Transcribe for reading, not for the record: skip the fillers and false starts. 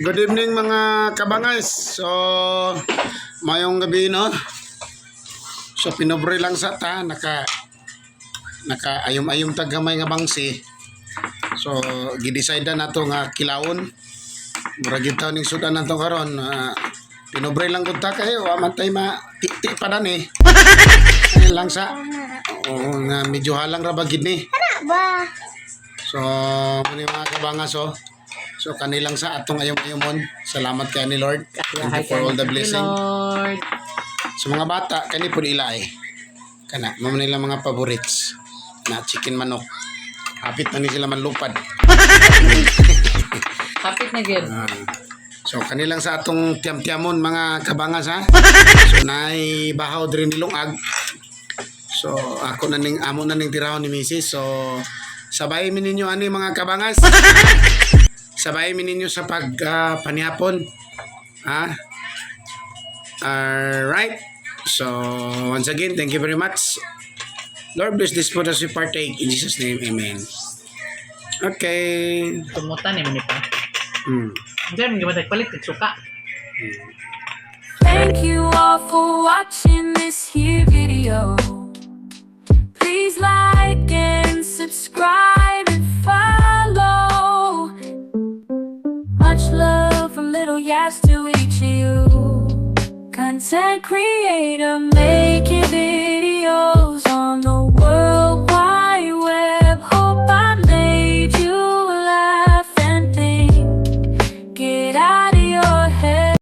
Good evening, mga kabangas. So, mayong gabi, no. So, pinobre lang sa ta naka ayom-ayom tag gamay nga bangsi. So, gidecide na nato nga kilawon. Murag gyud taon ning sudan nato karon. Pinobre lang gud ta kay wa man tay ma ti pa dan eh. Ayun lang sa. Oo nga, medyo halang ra ba gid ni. Ba? So, muni, mga kabangas, oh. So, kanilang sa atong ayom-ayomon. Salamat kay ni Lord. Thank you for all the blessing. Lord. Sa mga bata, kani po ila eh. Kana, mao nila mga favorites. Na chicken manok. Hapit na ni sila manlupad. Hapit na gyud. Ah. So, kanilang sa atong tiyam-tiyamon, mga kabangas, ha. So, naay bahaw diri nilungag. So, ako na ning amo na ning tirahon ni Mrs. So, sabay mi ninyo ani, mga kabangas. Sabay mi ninyo sa pag panihapon. Ha? Alright. So, once again, thank you very much. Lord bless this food as we partake. In Jesus' name, amen. Okay. Tumutan ni man pa. Unsa man gimatay palit kag suka. Thank you all for watching this here video. Please like and subscribe and follow. Much love from Little Yas to each of you. Content creator making videos on the